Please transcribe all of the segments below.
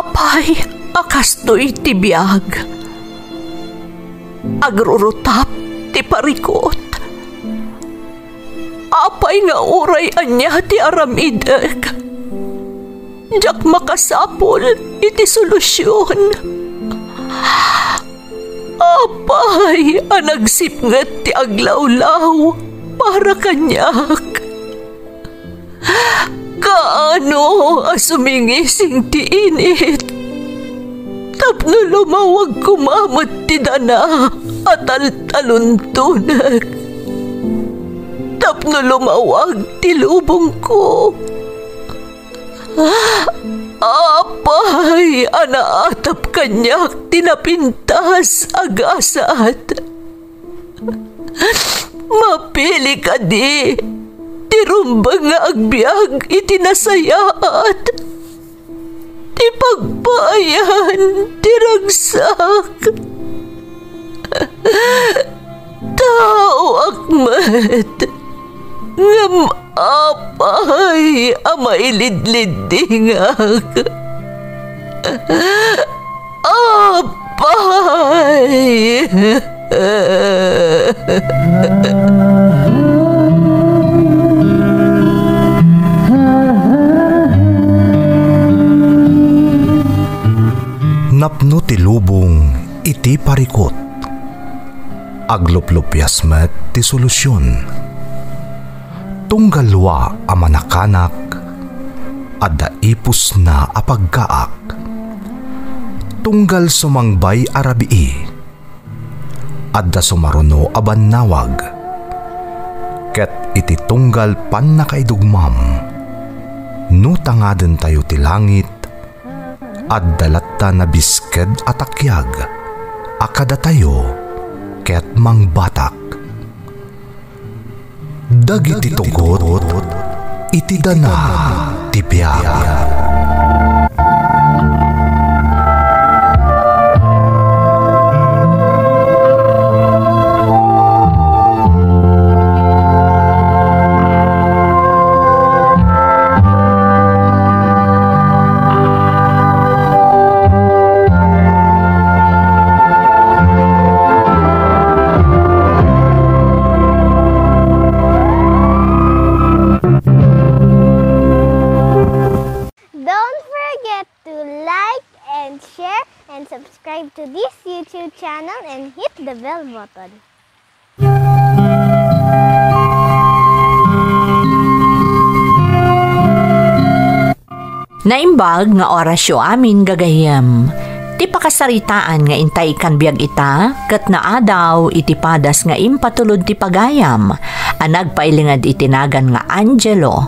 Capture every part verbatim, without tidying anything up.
Apay a kastoy ti biag? Agrurutap ti parikut. Apay nga uray ania ti aramidek, diak makasapul iti solusion. Apay a nagsipnget ti aglawlaw para kaniak? Kaano a sumingising ti init tapno lumawag koma met ti dana a taltaluntonek, tapno lumawag ti lubongko? Apay a naatap kaniak ti napintas a gasat? Mapili kadi ti rumbeng nga agbiag iti nasayaat, ti pagpaayan ti ragsak? Taoak met, ngem apay a mailidliddingak? Apay! Napno ti lubong iti parikut. Agluplupias met ti solusion. Tunggal lua a manakanak, adda ipusna a pagkaak. Tunggal sumangbay a rabii, adda sumaruno a bannawag. Ket iti tunggal pannakaidugmam, no tangadentayo ti langit, adda latta nabisked a takiag a kadatayo ket mangbatak. Dagiti tugot iti dana ti biag. Don't forget to like and share and subscribe to this YouTube channel and hit the bell button. Naimbag nga orasyo amin gagayyem. Ti pakasaritaan nga intay ikkan biag ita, ket naadaw iti padas nga impatulod ti pagayam a nagpailinged iti nagan nga Angelo,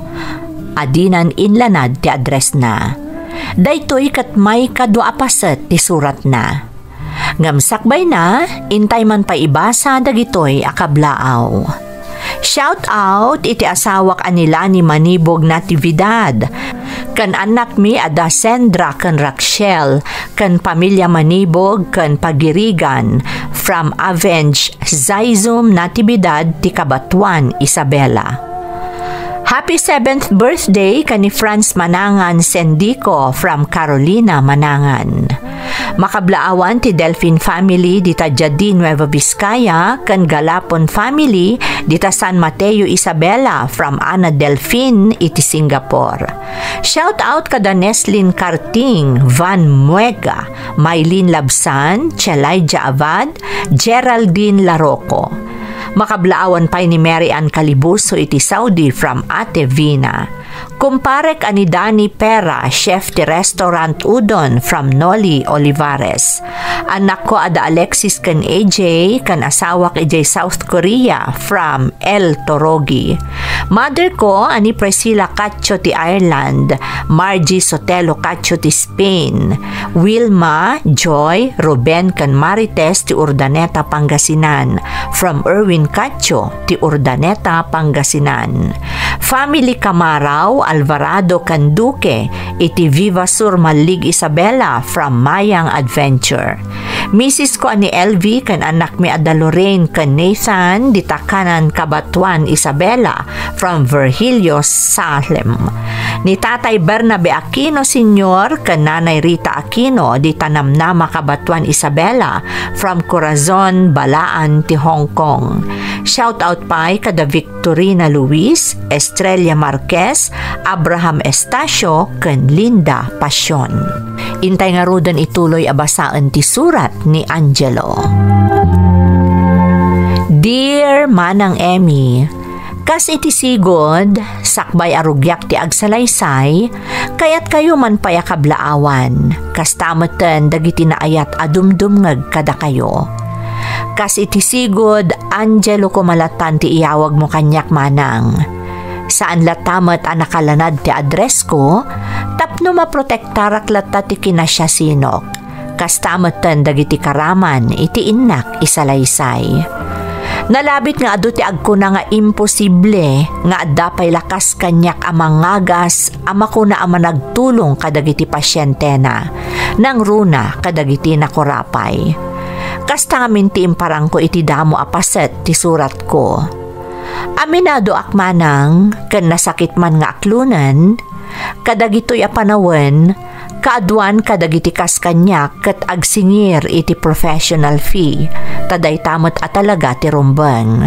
a dinan inlanad ti addressna. Daytoy ket maikadua a paset ti suratna. Ngem sakbayna, intay man pay ibasa dagitoy a kablaaw. Shout out iti asawak a ni Lani Manibog Natividad, ken annakmi a da Sandra ken Raxel, ken pamilya Manibog ken Pagirigan, from Avenge Zaizum Natividad ti Kabatuan, Isabela. Happy seventh birthday ken ni Franz Manangan Sendico from Carolina Manangan. Makablaawan ti Delfin family dita Jadi, Nueva Vizcaya, ken Galapon family dita San Mateo, Isabela, from Ana Delfin iti Singapore. Shout out kada Neslin Karting, Van Muega, Mylene Labsan, Chelaija Abad, Geraldine Laroco. Makablaawan pay ni Mary Ann Calibuso iti Saudi from Ate Vina. Kumparek a ni Danny Pera, chef ti Restaurant Udon from Noli Olivares. Annakko a da Alexis ken A J, ken asawak idiay South Korea from El Torogi. Mother ko a ni Priscilla Cacho ti Ireland, Margie Sotelo Cacho ti Spain, Wilma, Joy, Ruben, ken Marites ti Urdaneta, Pangasinan, from Erwin Cacho ti Urdaneta, Pangasinan. Family Camarao, Alvarado ken Duque iti Viva Sur Mallig, Isabela from Mayang Adventure. Misis ko a ni L V ken annakmi a da Lorraine ken Nathan dita Kanan, Cabatuan, Isabela from Virgilio, Salem. Ni Tatay Bernabe Aquino Senior ken Nanay Rita Aquino dita Namnama, Cabatuan, Isabela from Corazon, Balaan ti Hong Kong. Shout out pay kada Victorina Luis, Estrella Marquez, Abraham Estacio, ken Linda Pasion. Intay ngaruden ituloy a basaen ti surat ni Angelo. Dear Manang Emmy, kas iti sigud, sakbay a rugiak ti agsalaysay, kayatkayo man pay a kablaawan, kasta metten dagiti naayat a dumdumngeg kadakayo. Kas iti sigud, Angelo koma lattan ti iyawagmo kaniak, manang. Saan latta met a nakalanad ti addressko tapno maprotektarak latta ti kinasiasinok. Kasta metten dagiti karaman iti innak isalaysay. Nalabit nga adu ti agkuna nga imposible nga adda pay lakas kaniak a mangagas a makuna a managtulong kadagiti pasientena, nangruna kadagiti nakurapay. Kasta ngamin ti imparangko iti damo a paset ti suratko. Aminadoak manang ken nasakit man nga aklonen, kadagitoy a panawen, kaaduan kadagiti kas kaniak ket agsingir iti professional fee, ta dayta met a talaga ti rumbeng.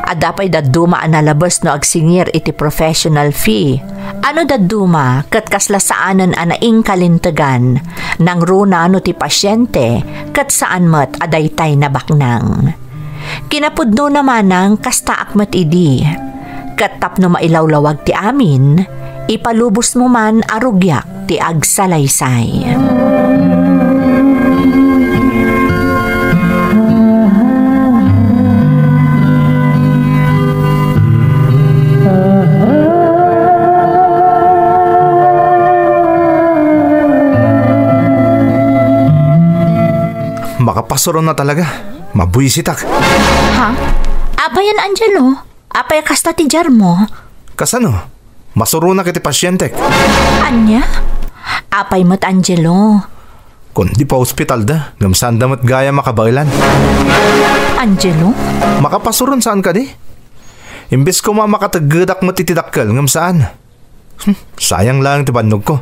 Adda pay dadduma a nalabes no agsingir iti professional fee. Ano dadduma ket kasla saanen a naingkalintegan, nangruna no ti pasiente ket saan met a daytay nabaknang. Kinapudnona manang kastaak met idi. Ket tapno mailawlawag ti amin, ipalubosmo man a rugiak ti agsalaysay. Makapasuron na talaga. Mabuisitak. Ha? Apayan, Angelo? Apay a kasta ti diarmo? Kasano? Masuronak iti pasientek. Ania? Apay met, Angelo? Kundi pa-ospitalda, ngem saanda met gayam a kabaelan. Angelo? Makapasuron saan kadi? Imbes koma a makateggedak met iti dakkel, ngem saan. Hmm, sayang laeng ti bannogko.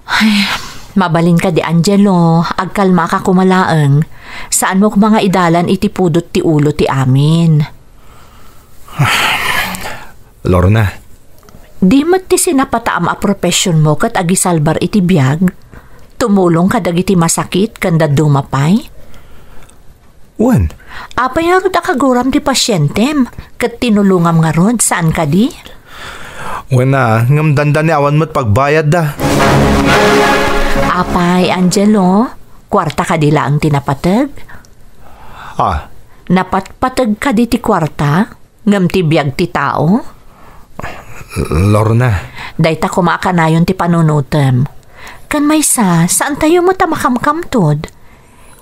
Ay, mabalin kadi, Angelo, agkalmaka koma laeng. Saanmo koma nga idalan iti pudot ti ulo ti amin. Lorna. Di met ti sinapataam a professionmo ket agisalbar iti biag? Tumulong kadagiti masakit ken dadduma pay? Wen. Apay ngarud a kaguram ti pasientem, ket tinulongam ngarud, saan kadi? Wen a, ngem dandani awan met pagbayadda. Apay, Angelo, kuarta kadi laeng ti napateg? Ah. Napatpateg kadi ti kuarta? Ngem ti biag ti tao? Lorna. Dayta koma a kanayon ti panunotem. Ken maysa, saantayo met a makamkamtod.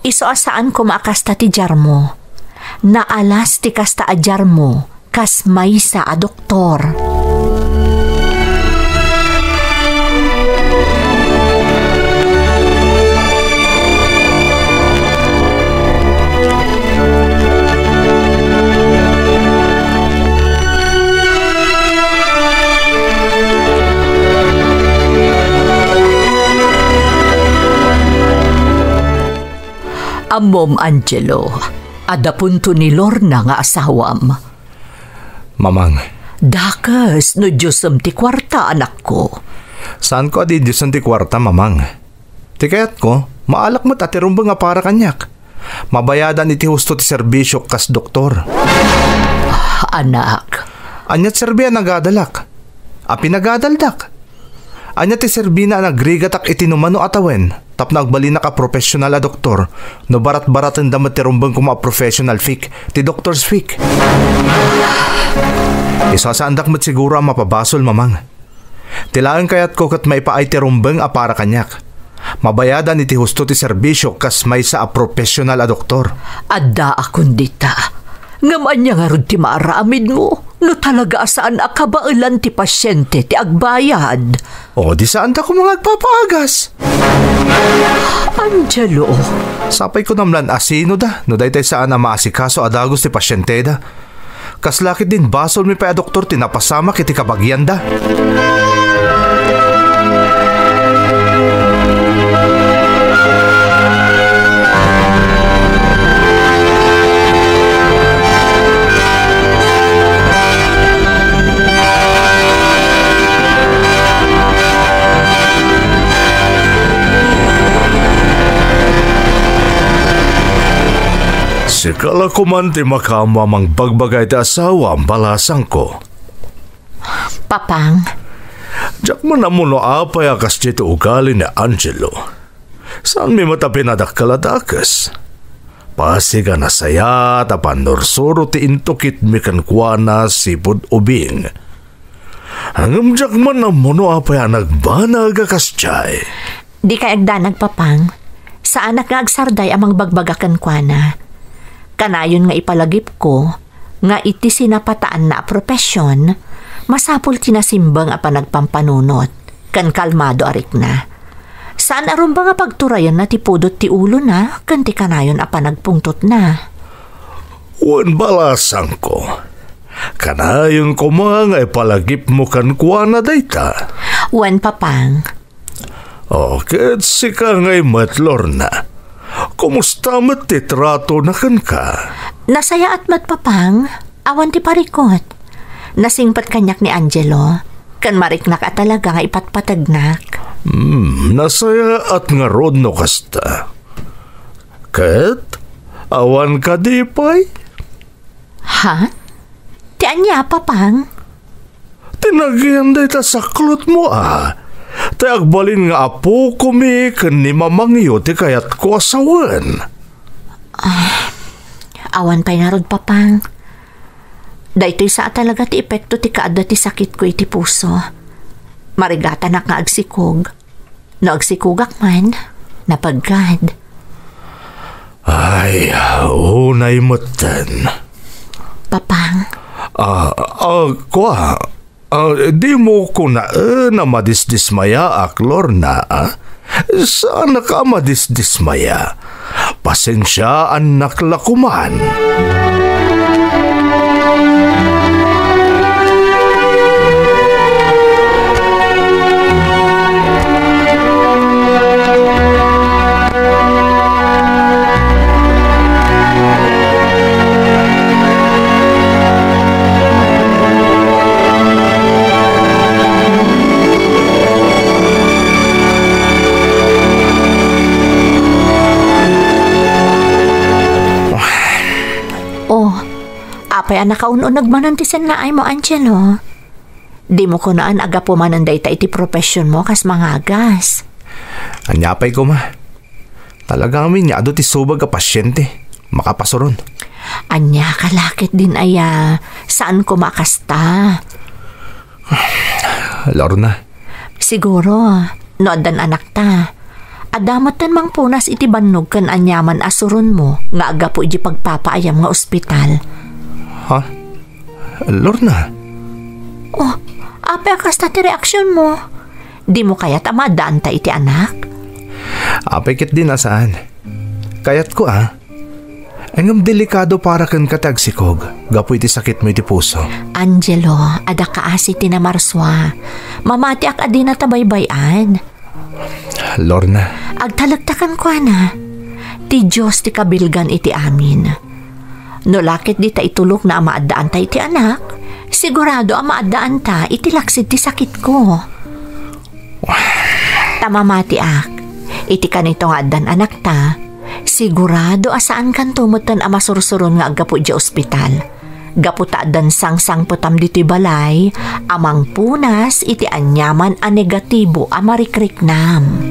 Isu a saan koma a kasta ti diarmo. Naalas ti kasta a diarmo, kas maysa a doktor. Ammom, Angelo, adda punto ni Lorna nga asawam. Mamang. Dakes no Diosem ti kuarta, anakko. Saanko a didiosen ti kuarta, Mamang. Ti kayatko, maalak met a ti rumbeng a para kaniak. Mabayadan iti husto ti serbisiok kas doktor. Ah, anak. Ania ti serbi a nagadalak? A pinagadaldak? Ania ti serbina a nagrigatak iti numano a tawen tapno agbalinak a professional a doktor no barat-baratenda met ti rumbeng koma a professional fee, ti doctor's fee? Isasaandak met siguro a mapabasol, Mamang. Ti laeng kayatko ket maipaay ti rumbeng a para kaniak. Mabayadan iti husto ti serbisio kas maysa a professional a doktor. Adda a kun dita. Ngem ania ngarud ti maaramidmo no talaga a saan a kabaelan ti pasiente ti agbayad? O, di saanta koma nga agpapaagas. Angelo. Sapay ko namlan asino da, no daytay saan a maasikaso a dagus ti pasienteda. Kasla ketdin basolmi pay a doktor ti napasamak iti kabagianda. Sika la koman ti makaammo a mangbagbaga iti asawam, balasangko. Papang. Diak man ammo no apay a kasdiay ti ugali ni Angelo. Saanmi met a pinadakkel a dakes. Pasig a nasayaat a pannursuro ti intukitmi kenkuana sipud ubing. Ngem diak man ammo no apay a nagbanag a kasdiay. Dikay agdanag, Papang. Saanak nga agsarday a mangbagbaga kenkuana. Kanayon nga ipalagipko nga iti sinapataanna a profesion, masapul ti nasimbeng a panagpampanunot ken kalmado a rikna. Saan a rumbeng a pagturayenna ti pudot ti ulona ken ti kanayon a panagpungtotna. Wen, balasangko. Kanayon koma nga ipalagipmo kenkuana dayta. Wen, Papang. O, ket sika ngay met, Lorna. Kumusta met ti tratona kenka? Nasayaat met, Papang. Awan ti parikut. Nasingpet kaniak ni Angelo, ken mariknak a talaga nga ipatpategnak. Hmm, nasayaat ngarud no kasta. Ket, awan kadi pay? Ha? Ti ania, Papang? Ti nagiyan dayta saklotmo a. Ti agbalin nga apokomi ken ni mamangyo ti kayatko a sawen. Ah, awan pay ngarud, Papang. Daytoy sa a talaga ti epekto ti kaadda ti sakitko iti puso. Marigatanak nga agsikog. No agsikogak man, napaggad. Ay, unay metten. Papang. Ah, ah, kua, ah, dimo kunaen a madisdismayaak, Lorna, ah? Saanak a madisdismaya. Pasensiaannak la koman. Oh, apay a nakaun-uneg manen ti sennaaymo, Angelo? Dimo kunaan a gapu manen dayta iti professionmo kas mangagas. Ania pay koma? Talaga ngamin nga adu ti subag a pasiente. Makapasuron. Ania ka la ketdin aya? Saan koma a kasta? Lorna. Siguro, no addan anakta, adda metten mangpunas iti bannog ken aniaman a suronmo nga aggapu iti pagpapaayam nga ospital. Ha? Lorna? Oh, apay a kasta ti reaksionmo? Dimo kayat a maaddaanta iti anak? Apay ketdin a saan. Kayatko a. Ngem delikado para kenka ti agsikog gapu iti sakitmo iti puso. Angelo, adda kaasi ti namarsua. Mamatiak a dinata baybay-an. Lorna. Agtalekta kenkuana. Ti Dios ti kabilgan iti amin. No la ket dita itulokna a maaddaanta iti anak, sigurado a maaddaanta iti laksid ti sakitko. Ta mamatiak, iti kanito nga addan anakta, sigurado a saankanto metten a masursuron nga aggapu idiay ospital. Gapu ta addan sangsangpetam ditoy balay a mangpunas iti aniaman a negatibo a marikriknam.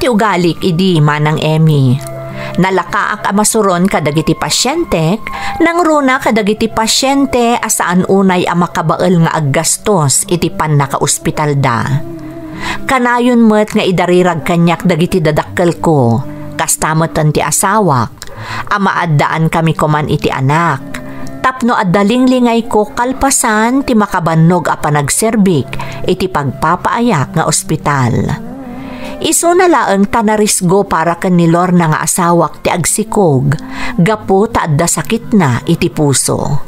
ti ugalik idi, Manang Emmy. Nalakaak a masuron kadagiti pasientek, nangruna kadagiti pasiente a saan unay a makabael nga aggastos iti pannakaospitalda. Kanayon met nga idarirag kaniak dagiti dadakkelko, kasta metten ti asawak, a maaddaankami koman iti anak, tapno adda linglingayko kalpasan ti makabannog a panagserbik iti pagpapaayak nga ospital. Isuna laeng ta narisgo para ken ni Lorna nga asawak ti agsikog gapu ta adda sakitna iti puso.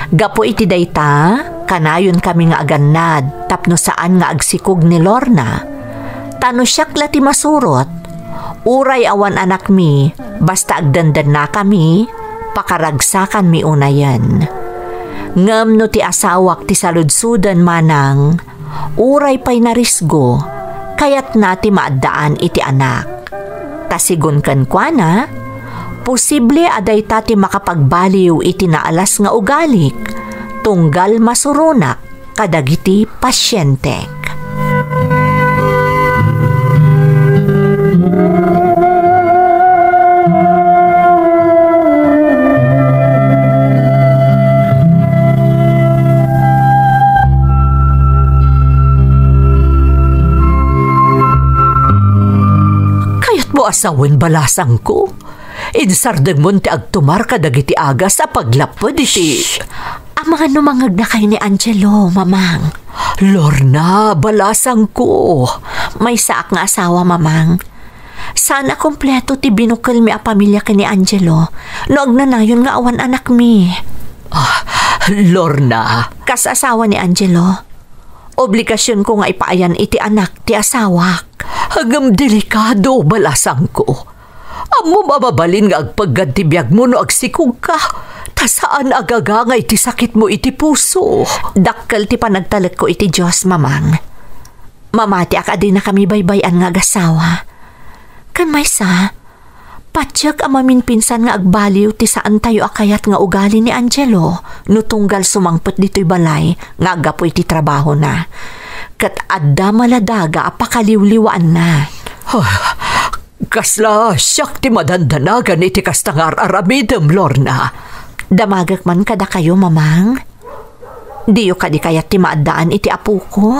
Gapu iti dayta, kanayonkami nga agannad tapno saan nga agsikog ni Lorna. Ta no siak la ti masurot, uray awan anakmi, basta agdendennakami, pakaragsakanmi unayen. Ngem no ti asawak ti saludsoden manang, uray pay narisgo, kayatna ti maaddaan iti anak. Ta sigun kenkuana, posible a dayta ti makapagbaliw iti naalas nga ugalik, tunggal masuronak kadagiti pasientek. Kayatmo a sawen, balasangko? Insardengmon ti agtumar kadagiti agas a paglapped iti Shh! Amangan no mangegnakayo ni Angelo, Mamang. Lorna, balasangko. Maysaak nga asawa, Mamang. Saan a kompleto ti binukelmi a pamilia ken ni Angelo no agnanayon nga awan anakmi. Ah, Lorna. Kas asawa ni Angelo, obligasionko nga ipaayan iti anak ti asawak. Ngem delikado, balasangko. Ammom a mabalin nga agpeggad ti biagmo no agsikogka, ta saan a gagangay ti sakitmo iti puso. Dakkel ti panagtalekko iti Dios, Mamang. Mamatiak a dinakami baybay-an nga agasawa. Ken maysa, patiek a maminpinsan nga agbaliw ti saantayo a kayat nga ugali ni Angelo no tunggal sumangpet ditoy balay nga aggapu iti trabahona. Ket adda maladaga a pakaliwliwaanna. Ah, Kasla siak ti madandanagan iti kasta nga ar-aramidem, Lorna. Damagek man kadakayo, Mamang. Diyo kadi kayat ti maaddaan iti apoko?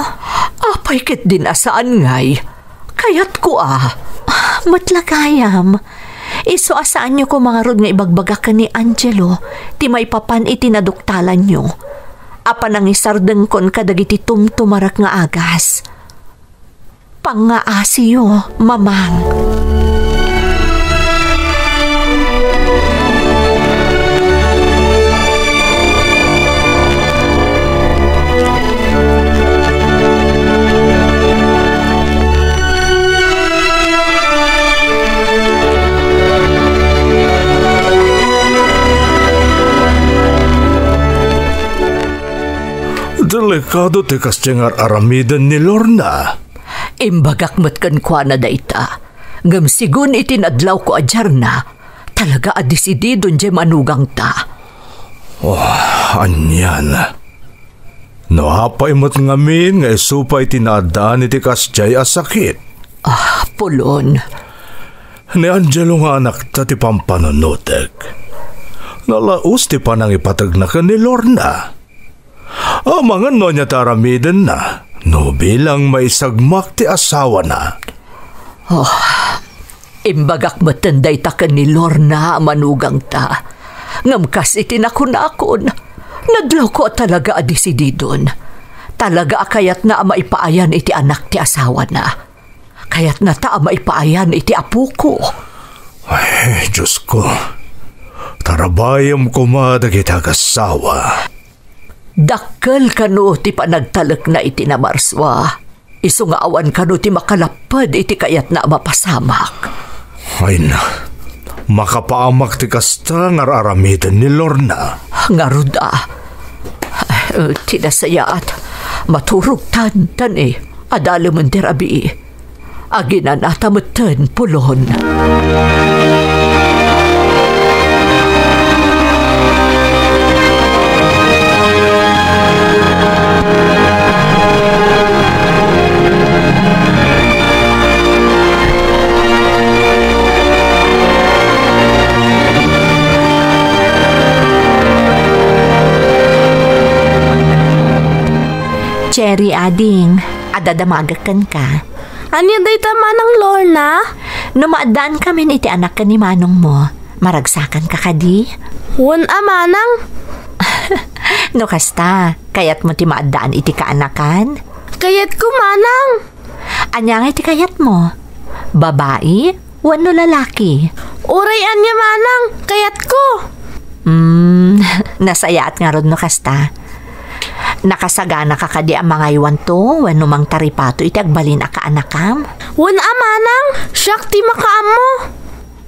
Apay ketdin a saan ngay? Kayatko a. Ah, met la gayam. Isu a saanyo koma ngarud nga ibagbaga ken ni Angelo ti maipapan iti naduktalanyo a panangisardengkon kadagiti tumtumarek nga agas. Pangngaasiyo, Mamang. Delikado ti kasdiay nga ar-aramiden ni Lorna. Imbagak met kenkuana dayta, ngem sigun iti nadlawko a diarna, talaga a disididon diay manugangta. Oh, anian. No apay met ngamin nga isu pay ti naaddaan iti kasdiay a sakit? Ah, Pulon. Ni Angelo nga anakta ti pampanunotek. Nalaus ti panangipategna ken ni Lorna. Amangan no ania ti aramidenna, no bilang maisagmak ti asawana. Oh, imbagak metten dayta ken ni Lorna a manugangta. Ngem kas iti nakunakon, nadlawko a talaga a disididon. Talaga a kayatna a maipaayan iti anak ti asawana. Kayatnata a maipaayan iti apoko. Ay, Diosko, tarabayem koma dagiti agassawa. Dakkel kano ti panagtalekna iti namarsua. Isu nga awan kano ti makalapped iti kayatna a mapasamak. Ay na, makapahamak ti kasta nga ar-aramiden ni Lorna. Ngarud a, ti nasayaat, maturogtan, ta ni, adalemen ti rabii. Aginanata metten, Pulon. Cherry, ading, adda damagek kenka. Ania dayta, Manang Lorna? No maaddaankamin iti anak ken ni manongmo, maragsakanka kadi? Wen a, Manang. No kasta, kayatmo ti maaddaan iti kaanakan? Kayatko, Manang. Ania nga iti kayatmo? Babai wenno lalaki? Uray ania, Manang, kayatko. Hmm, nasayaat ngarud no kasta. Nakasaganaka kadi a mangaywanto wenno mangtaripato iti agbalin a kaanakam? Wen a, Manang, siak ti makaammo.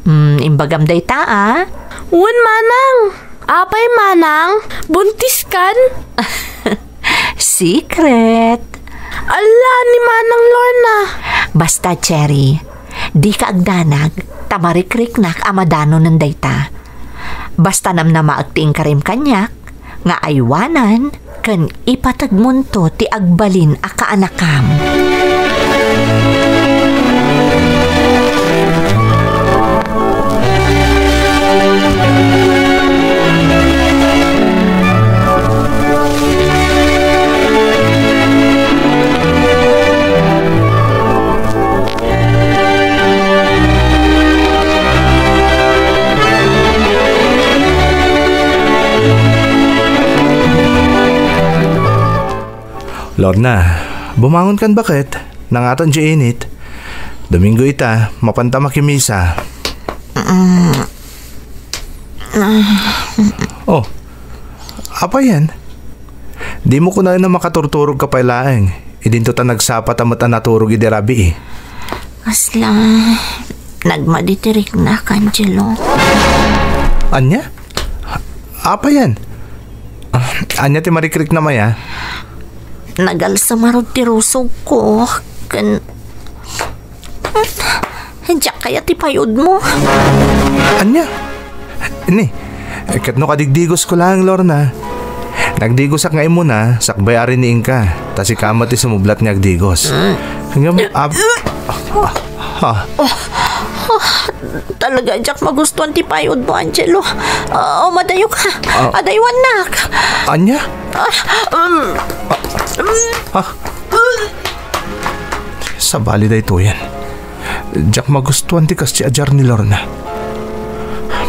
Hmm, imbagam dayta a? Wen, Manang. Apay, Manang? Buntiskan? Secret. Ala, ni Manang Lorna. Basta, Cherry, dika agdanag, ta marikriknak a madanonen dayta. Basta namnamaek ti inkarim kaniak, nga aywanan ken ipategmonto ti agbalin a kaanakam. Lorna, bumangon kan baket. Nangatan ti init. Domingo ita, mapanta makimisa. Oh, apay yan? Dimo kunaen a makaturturogka pay laeng. Idinto ta nagsapata met a naturog idi rabii. Kasla, nagmadi ti riknak, Angelo. Ania? Apay yan? Ah, ania ti marikriknam aya? Nagalsa ngarud ti rusogko, ken Diak kayat ti pay-odmo. Ania? Ni, ket no kadigdigosko laeng, Lorna. Nagdigosak nga immuna, sakbay a riniingka. Ta sika met ti sumublat nga agdigos. Mm. Ngem, ab-, ha? Oh, oh, talaga, diak magustuan ti pay-odmo, Angelo. Ah, madayoka. Ah. Adaywannak. Ania? Ah, um, um. Ha? Sabali daytoyen. Diak magustuan ti kasdi a diar ni Lorna.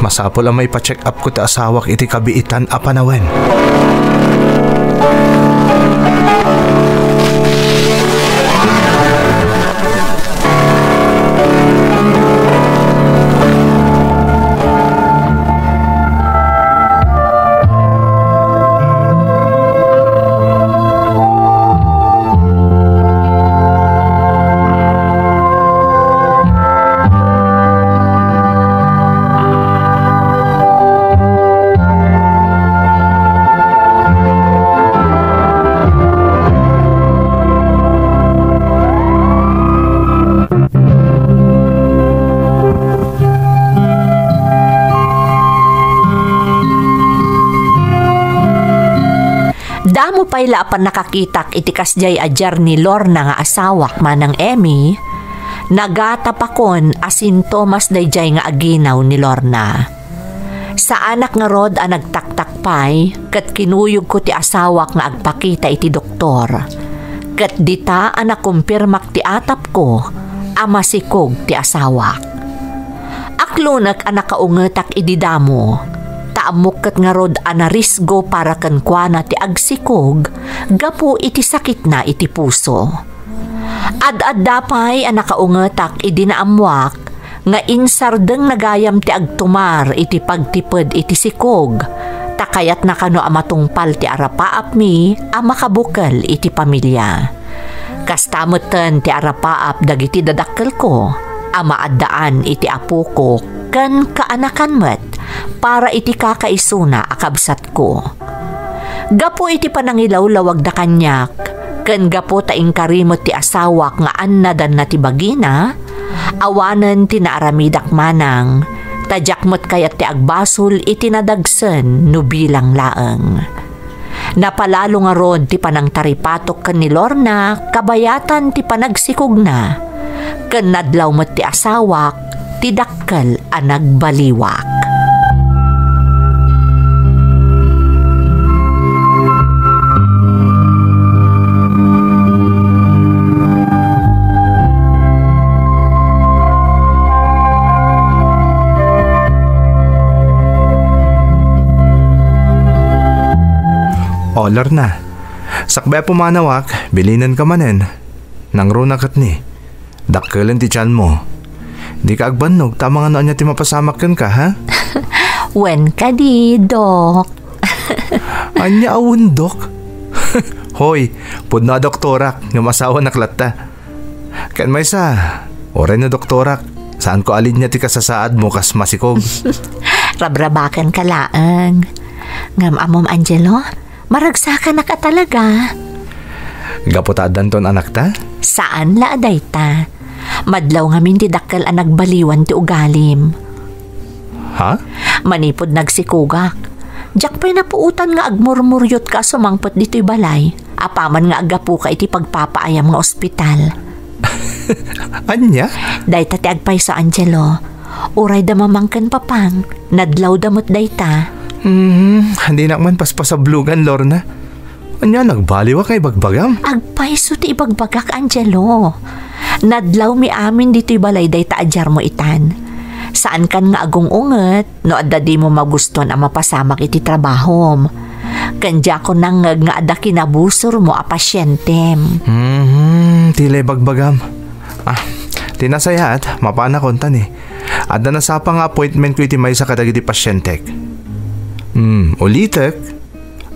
Masapul a maipa-check up ko ti asawak iti kabiitan a panawen. Damo pay la a pannakakitak iti kasdiay a diar ni Lorna nga asawak, Manang Emmy, nagatapakon a sintomas daydiay nga aginaw ni Lorna. Saanak ngarud a nagtaktak pay ket kinuyogko ti asawak nga agpakita iti doktor. Ket dita a nakumpirmak ti atapko a masikog ti asawak. Aklonek a nakaungetak idi damo, ta ammok ket ngarud a narisgo para kenkuana ti agsikog gapu iti sakitna iti puso. Ad-adda pay a nakaungetak idi naammoak nga insardengna gayam ti agtumar iti pagtiped iti sikog, ta kayatna kano a matungpal ti arapaapmi a makabukel iti pamilia. Kasta metten ti arapaap dagiti dadakkelko a maaddaan iti apoko ken kaanakan met para iti kakaisuna a kabsatko. Gapu iti panangilawlawagda kaniak ken gapu ta inkari met ti asawak nga annadanna ti bagina, awanen ti naaramidak manang, ta diak met kayat ti agbasol iti nadagsen no bilang laeng. Napalalo ngarud ti panangtaripatok ken ni Lorna kabayatan ti panagsikogna, ken nadlaw met ti asawak ti dakkel a nagbaliwak. O, Lorna. Sakbay a pumanawak, bilinenka manen. Nangruna ket ni, dakkelen ti tianmo. Dika agbannog ta amangan no ania ti mapasamak kenka, ha? Wen kadi, Dok. Ania a wen, Dok? Hoy, pudno a doktorak, ngem asawanak latta. Ken maysa, uray no doktorak, saanko a linia ti kasasaadmo kas masikog. Rabrabakenka laeng. Ngem ammom, Angelo, maragsakanak a talaga. Gapu ta addanton anakta? Saan la a dayta. Madlaw ngamin ti dakkel a nagbaliwan ti ugalim. Ha? Manipud nagsikogak, diak pay napuotan nga agmurmuriotka a sumangpet ditoy balay apaman nga aggapuka iti pagpapaayam nga ospital. Ania? Dayta ti agpayso, Angelo. Uray da mamang ken papang, nadlawda met dayta. Hmm, dinak man paspasablogan, Lorna. Ania, nagbaliwak nga ibagbagam? Agpayso ti ibagbagak, Angelo. Nadlawmi amin ditoy balay dayta a diarmo itan. Saankan nga agung-unget no adda dimo magustuan a mapasamak iti trabahom. Ken diakon nangngeg nga adda kinabusormo a pasientem. Mhm, ti la ibagbagam. Ah, ti nasayaat, mapanakon ta ni, adda nasapa nga appointmentko iti maysa kadagiti pasientek. Hmm, ulitek,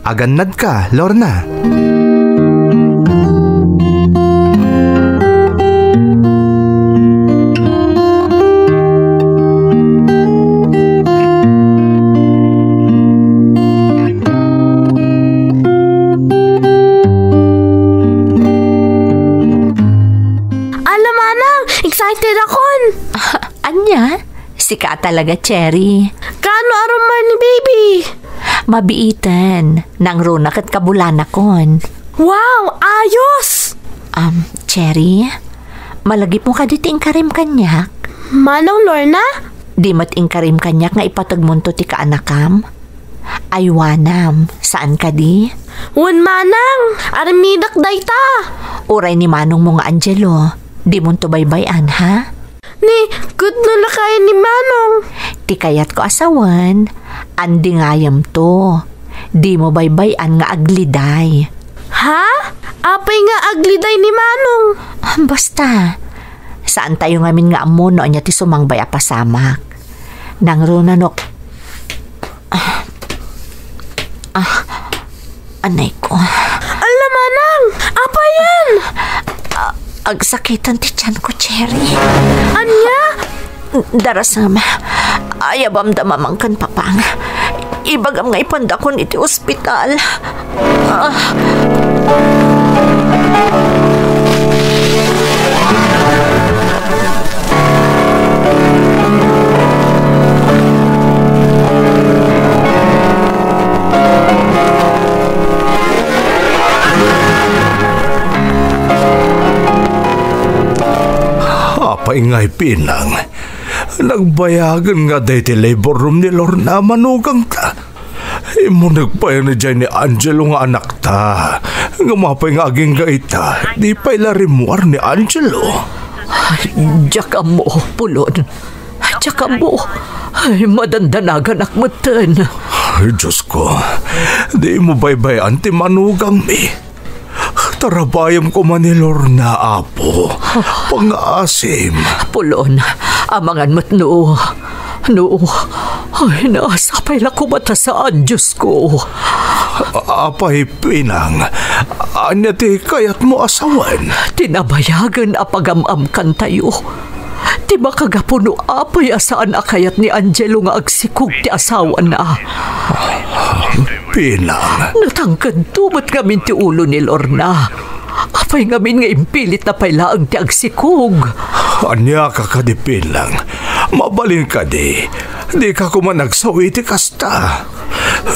agannadka, Lorna. Ala manang, excited akon. Ania? Sika talaga, Cherry. Kaano a rummuar ni baby? Mabiiten. Nangruna ket kabulanakon. Wow, ayos! Um, Cherry, malagipmo kadi ti inkarim kaniak? Manong Lorna? Di met inkarim kaniak nga ipatagmonto ti kaanakam? Aywanam, saan kadi? Wen manang, aramidak dayta. Uray ni manongmo nga Angelo, dimonto baybay-an, ha? Ni, ket no lakay ni manong? Ti kayatko a sawen, andingayemto. Dimo baybay-an nga agliday. Ha? Apay nga agliday ni manong? Ah, basta, saantayo ngamin nga ammo no ania ti sumangbay a pasamak. Nangruna no Ah, ah, anay ko. Ala manang! Apayen? Ah, agsakitan ti tian ko, Cherry. Ania? Darasam, ayabam da mamang ken papang. Ibagam nga ipandakon iti ospital. Ah. Apay ngay, Pinang, nagbayagen nga daydi labor room ni Lorna a manugangta. Immuneg pay ni jay ni Angelo nga anakta. Ngem apay nga agingga ita, di pay la rimmuar ni Angelo? Ay, diak ammo, Pulon. Diak ammo. Ay, madandanaganak metten. Ay, Diyos ko, dimo baybay-an ti manugangmi. Tarabayem koma ni Lorna, Apo. Pangaasim. Pulon, amangan met no, no, ay, naasa pay la koma ta saan, Diyos ko. A-, apay, Pinang, ania ti kayatmo a sawen? Ti nabayagen a pagam-amkantayo. Ti makagapu no apay a saan a kayat ni Angelo nga agsikog ti asawana. Pinang. Natangkedto met ngamin ti ulo ni Lorna. Apay ngamin nga impilitna pay laeng ti agsikog? Ania ka kadi, Pinang? Mabalin kadi, dika koma agsao iti kasta.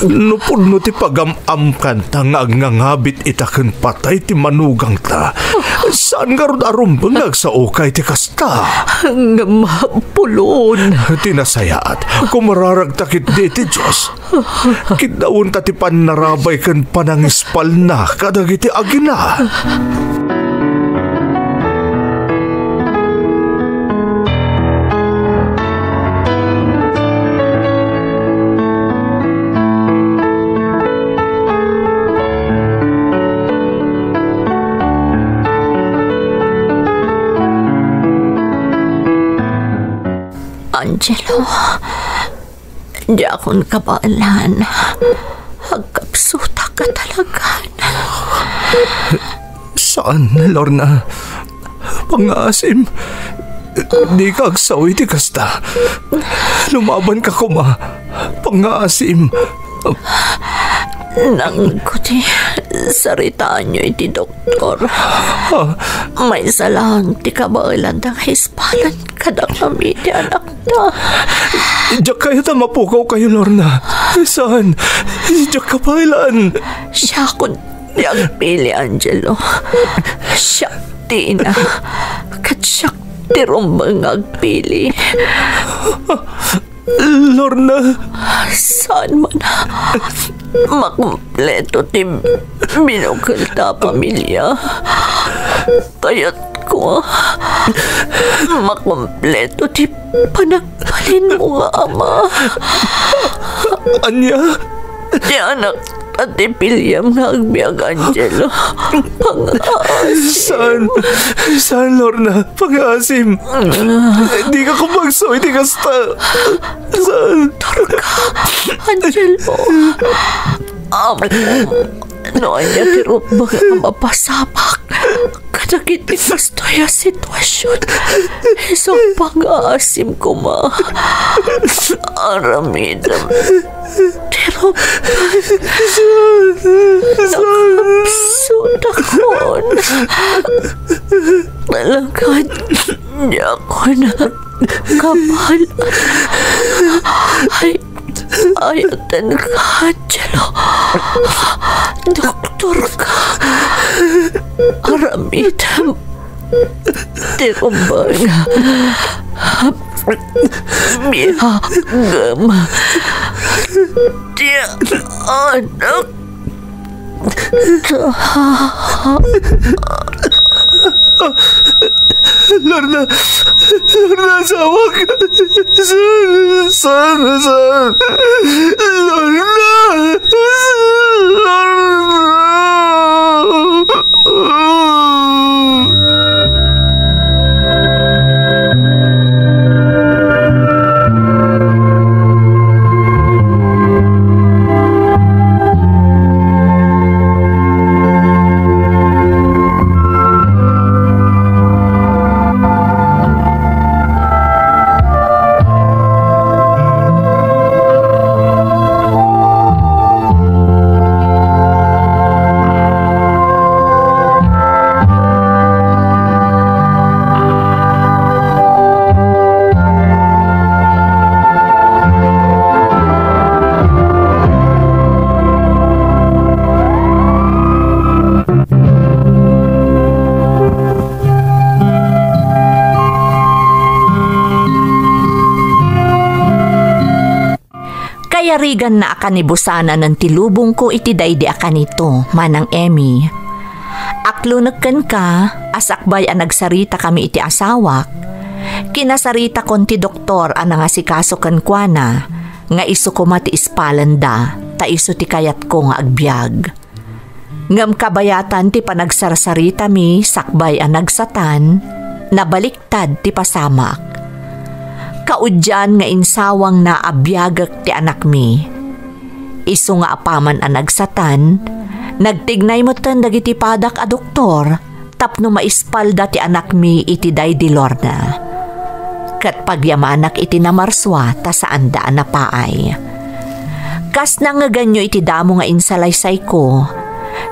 No pudno ti pagam-amkanta nga agngangabit ita ken patay ti manugangta, saan ngarud a rumbeng nga agsaoka iti kasta? Ngem, Pulon. Ti nasayaat, kumararagta ketdi iti Dios. Kiddaonta ti pannarabay ken panangispalna kadagiti agina. Angelo, diakon kabaelan. Agkapsutak a talagan. Saan, Lorna. Pangngaasim. Dika agsaw iti kasta. Lumabanka koma. Pangngaasim. Nangngegko ti saritaanyo iti doktor. Ah. Maysa laeng ti kabaelanda nga ispalan kadakami ti anakda. Diak kayat a mapukawkayo, Lorna. Saan? Diak kabaelan. Siakon ti agpili, Angelo. Siak ti ina. Ket siak ti rumbeng nga agpili. Lorna. Saan man a makumpleto ti binukelta a pamilya. Kayatko a makumpleto ti panagbalinmo nga ama. Ania? Ti anak a ti piliam nga agbiag, Angelo. Pangngaasim. Saan? Saan, Lorna? Pangngaasim. Dika koma agsaw iti kasta. Saan? Doktor ka, Angelo. Ammom no ania ti rumbeng a mapasamak kadagiti kastoy a situasion. Isu pangngaasim koma. Aramidem ti rumbeng. Nakapsutakon. Alagad diakon kabaelan. Ay, ayatenka, Angelo. Doktor ka. Aramidem ti rumbeng. Biagem ti anak. Lorna! Lorna, asawak! Saan? Saan? Saan? Lorna! Lorna! Kayariganna a kanibusananen ti lubongko iti daydi a kanito, Manang Emmy. Aklonek kenka a sakbay a nagsaritakami iti asawak, kinasaritakon ti doktor a nangasikaso kenkuana nga isu koma ti ispalenda ta isu ti kayatko nga agbiag. Ngem kabayatan ti panagsarsaritami sakbay a nagsatan, nabaliktad ti pasamak. Kaudian nga insawangna a biagek ti anakmi. Isu nga apaman a nagsatan, nagtignay metten dagiti padak a doktor tapno maispalda ti anakmi iti daydi Lorna. Ket pagyamanak iti namarsua ta saanda a napaay. Kas nangngeganyo iti damo nga insalaysayko,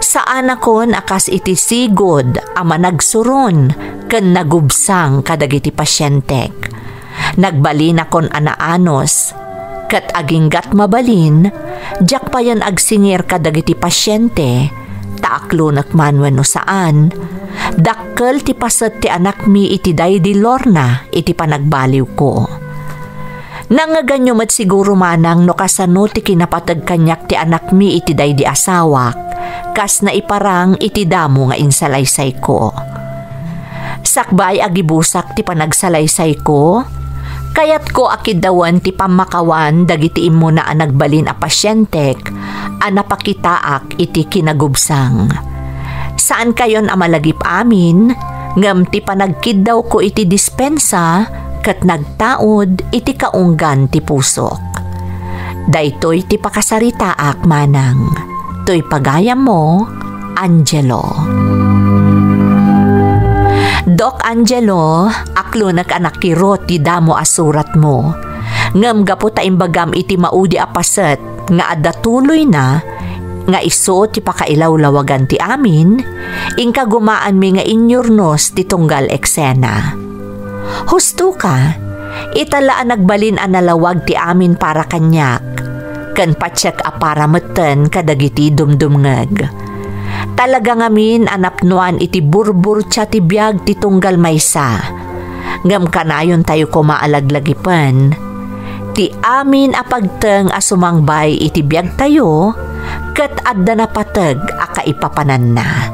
saanakon a kas iti sigud a managsuron ken nagubsang kadagiti pasientek. Nagbalinakon a naanus, ket aginggat mabalin, diak payen agsingir kadagiti pasiente, ta aklonek man wenno saan, dakkel ti paset ti anakmi iti daydi Lorna iti panagbaliwko. Nangngeganyo met siguro manang no kasano ti kinapateg kaniak ti anakmi iti daydi asawak, kas naiparang iti damo nga insalaysayko. Sakbay a gibusak ti panagsalaysayko, kayatko a kiddawen ti pammakawan dagiti immuna a nagbalin a pasientek a napakitaak iti kinagubsang. Saankayon a malagip amin, ngem ti panagkiddawko iti dispensa ket nagtaud iti kaunggan ti pusok. Daytoy ti pakasaritaak manang. Toy pagayammo, Angelo. Doc Angelo, aklonek a nakirot ti damo a suratmo. Ngem gapu ta imbagam iti maudi a paset nga adda tuloyna, nga isu ti pakailawlawagan ti amin, inka gumaanmi nga inyurnos ti tunggal eksena. Husto ka, ita la a nagbalin a nalawag ti amin para kaniak, ken patiek a para metten kadagiti dumdumngeg. Talaga ngamin a napnoan iti burburtia ti biag ti tunggal maysa, ngem kanayontayo koma a laglagipen ti amin a pagteng a sumangbay iti biagtayo ket adda napateg a kaipapananna.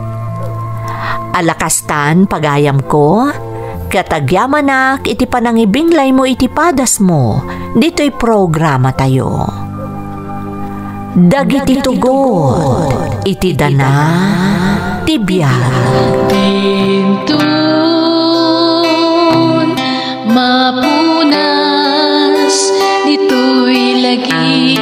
Ala kastan, pagayamko, ket agyamanak iti panangibinglaymo iti padasmo ditoy programatayo. Dagiti tugot iti dana ti biag. Dintun mapunas ditoy lagi.